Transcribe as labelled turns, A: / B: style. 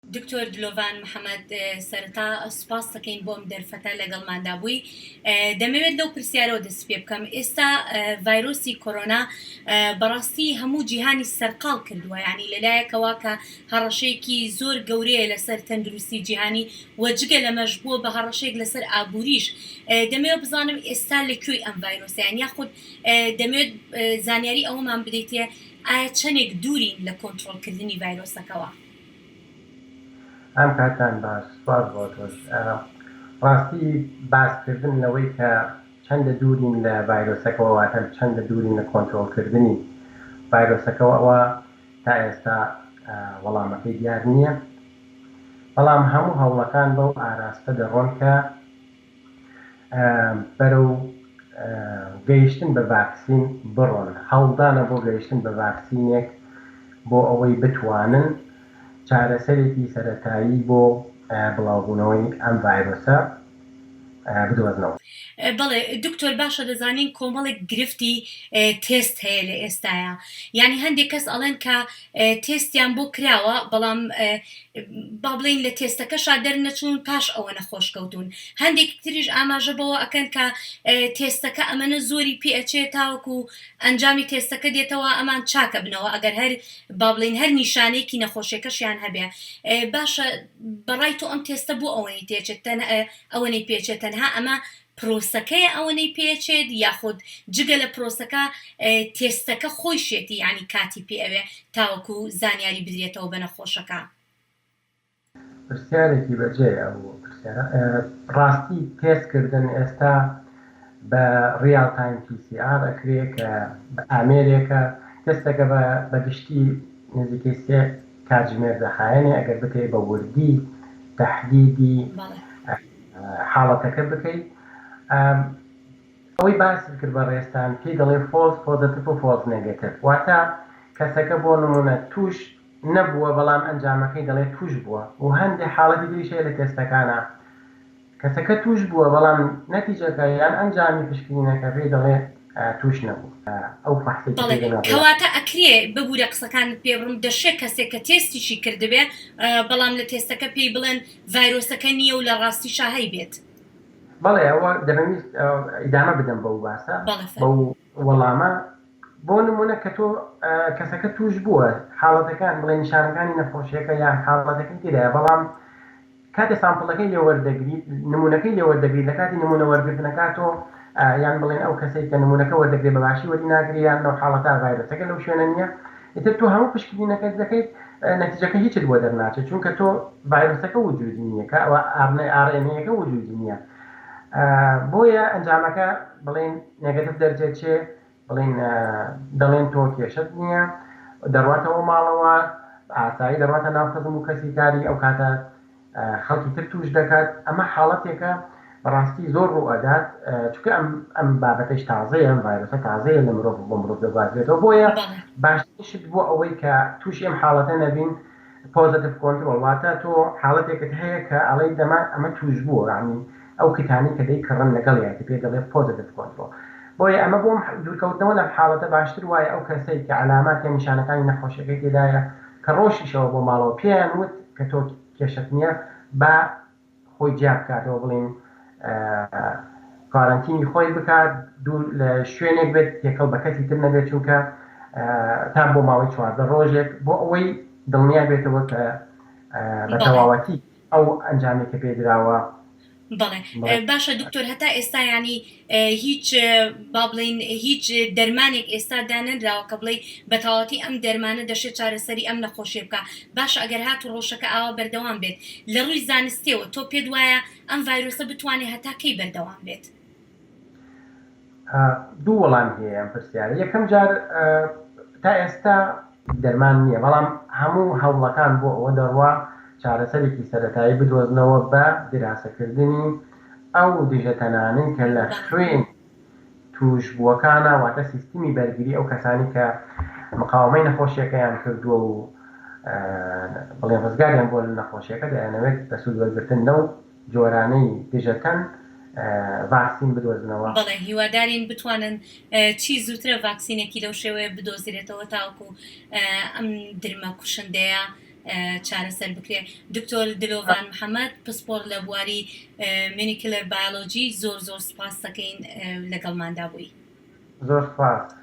A: دکتۆر دلۆڤان محەمەد سەرەتا سوپاست دەکەین بۆ ئەم دەرفەتە لەگەڵماندا بووی. دەمەوێت لەو پرسیارەوە دەست پێ بکەم ئێستا ڤایرۆسی کۆرۆنا بەڕاستی هەموو جیهانی سەرقاڵ کردووە یعنی لەلایەکەوە کە هەڕەشەیەکی زۆر گەورەیە لەسەر تەندروستی جیهانی و جگە لەمەش بووە بە هەڕەشەیەک لەسەر ئابووریش دەمەوێت بزانم ئێستا لە کوێی ئەم ڤایرۆسیان یاخود دەمەوێت زانیاری ئەوەمان بدەیتێ ئایا چەندێک دوورین لە کۆنترۆڵکردنی ڤایرۆسەکەوە؟
B: ئەم کاتتان باش سوپاس بۆ تۆش. ڕاستی باس کردن لەوەی کە چەندە دوورین لە ڤایرۆسەکەوە واتە چەندە دوورین لە کۆنترۆڵ کردنی ڤایرۆسەکەوە ئەوە تا ئێستا وەڵامەکەی دیار نییە بەڵام هەموو هەوڵەکان بەو ئاراستە دەڕۆن کە بەرەو گەیشتن بە ڤاکسین بڕۆن، هەوڵدانە بۆ گەیشتن بە ڤاکسینێک بۆ ئەوەی بتوانن چارەسەرێکی سەرەتایی بۆ بڵاوبوونەوەی ئەم ڤایرۆسە بدۆزنەوە.
A: بەڵێ دکتۆر باشە دەزانین کۆمەڵێک گرفتی تێست هەیە لە ئێستایا یانی هەندێک کەس ئەڵێن کە تێستیان بۆ کراوە بەڵام با بڵێین لە تێستەکەشا دەرنەچوون پاش ئەوە نەخۆش کەوتوون هەندێکی تریش ئاماژە بەوە ئەکەن کە تێستەکە ئەمەنە زۆری پێ ئەچێ تاوەکو ئەنجامی تێستەکە دێتەوە ئەمان چاکەبنەوە ئەگەر هەر با بڵێین هەر نیشانەیەکی نەخۆشیەکەشیان هەبێ باشە بەڕای تۆ ئەم تێستە بۆ ئەوەنەی تێچێت ئەوەنەی پێچێت تەنها ئەمە پرۆسەکەیە ئەوەنەی پێچێت یاخود جگە لە پرۆسەکە تێستەکە خۆیشێتی یانی کاتی پێ ئەوێ تاوەکو زانیاری بدرێتەوە بە نەخۆشەکە؟
B: پرسیارێکی بەجێیە ئەو پرسیارە. ڕاستی تێست کردن ئێستا بە real time PCR ئەکرێ کە ئامێرێکە تێستەکە بە گشتی نزیکەی سێ کاتژمێر دەخایەنێ ئەگەر بتەوێ بە وردی تەحدیدی حاڵەتەکە بکەی. ئەوەی باست کرد بەڕێزتان پێی دەڵێ false positive و false negative واتە کەسەکە بۆ نمونە توش نەبووە بەڵام ئەنجامەکەی دەڵێ توش بووە و هەندێ حاڵەتی تریش هەیە لە تێستەکانا کەسەکە توش بووە بەڵام نەتیجەکە یان ئەنجامی پشکنینەکە پێی دەڵێ توش نەبوو ئەو فەحسەی کە
A: بەڵێ
B: پێی دەڵێن ڕیا.
A: کەواتە ئەکرێ ببورە قسەکانت پێ بڕم دەشێ کەسێک کە تێستیشی کردبێ بەڵام لە تێستەکە پێی بڵێن ڤایرۆسەکە نییە و لە ڕاستیشا هەیبێت.
B: بەڵێ ئەوە دەمەویست ئیدامە بدەم بەو باسە
A: بەڵێ
B: بەو
A: فەرموو.
B: وەڵامە بۆ نمونە کە تۆ کەسەکە توش بووە حاڵەتەکان بڵێ نیشانەکانی نەخۆشیەکە یان حاڵەتەکەی تێدایە بەڵام کاتێ sample ەکەی لێ وەردەگریت نمونەکەی لێ وەردەگریت لە کاتی نمونە وەرگرتنەکە تۆ یان بڵێن ئەو کەسەی کە نمونەکە وەردەگرێت بە باشی وەری ناگرێ یان لەو حاڵەتە ڤایرۆسەکە لەو شوێنە نییە ئیتر تۆ هەموو پشکنینەکەت دەکەیت نەتیجەکە هیچت بۆ دەرناچێت چونکە تۆ ڤایرۆسەکە وجودی نییە کە ئەوە RNA ەکە وجودی نییە بۆیە ئەنجامەکە بڵێن negative دەرجەچێ بڵێن دەڵێن تۆ کێشەت نییە دەڕاتەوە ماڵەوە ئاسایی دەڕاتە ناو خزم و کەسی کاری ئەو کاتە خەڵکی تر توش دەکات ئەمە حاڵەتێکە بەڕاستی زۆر ڕوو ئەدات چونکە ئەم ئەم بابەتەش تازەیە ئەم ڤایرۆسە تازەیە لە مرۆڤ بۆ مرۆڤ دەگوازرێتەوە بۆیە باشترین شت بۆ ئەوەی کە تووشی ئەم حاڵەتە نەبین positive control واتە تۆ حاڵەتێکت هەیە کە ئەڵێی دەمە ئەمە توش بووە یعنی ئەو kit انەی کە دەیکڕن لەگەڵیاتی پێ دەڵێ positive control بۆیە ئەمە بۆم دوورکەوتنەوە لەم حاڵەتە باشتر وایە ئەو کەسەی کە عەلامات یان نیشانەکانی نەخۆشیەکەی تێدایە کە ڕۆشیشەوە بۆ ماڵەوە پێیان وت کە تۆ کێشەت نییە با خۆی جیا بکاتەوە بڵێین کوارەنتینی خۆی بکات دوور لە شوێنێک بێت تێکەڵ بە کەسی تر نەبێت چونکە تا بۆ ماوەی 14 ڕۆژێک بۆ ئەوەی دڵنیا بێتەوە کە بە تەواوەتی ئەو ئەنجامێک کە پێدراوە
A: بەڵێ باشە دکتۆر هەتا ئێستا یانی هیچ با بڵێین هیچ دەرمانێک ئێستا دانەنراوە کە بڵێی بەتەواوەتی ئەم دەرمانە دەشێت چارەسەری ئەم نەخۆشیە بکا باشە ئەگەر هاتوو ڕەوشەکە ئاوا بەردەوام بێت لە ڕووی زانستیەوە تۆ پێت وایە ئەم ڤایرۆسە بتوانێت هەتا کەی بەردەوام بێت؟
B: دوو وەڵامی هەیە ئەم پرسیارە یەکەم جار تا ئێستا دەرمان نییە بەڵام هەموو هەوڵەکان بۆ ئەوە دەڕوا چارەسەرێکی سەرەتایی بدۆزنەوە بە دیراسەکردنی ئەو دژەتەنانەی کە لە خوێنی تووشبووەکانە واتە سیستمی بەرگری ئەو کەسانی کە مقاومەی نەخۆشیەکەیان کردووە و بڵێن ڕزگاریان بووە لە نەخۆشیەکە دەیانەوێت بە سوود وەرگرتن لەو جۆرانەی دژەتەن ڤاکسین بدۆزنەوە.
A: بەڵێ هیوادارین بتوانن چی زووترە ڤاکسینێکی لەو شێوەیە بدۆزرێتەوە تاوەکو ئەم درمە کوشندەیە. چارەسەر بکرێ. دکتۆر دلۆڤان محەمەد پسپۆڕ لە بواری molecular biology زۆر زۆر سپاست دەکەین لەگەڵماندا بووی.
B: زۆر سپاس.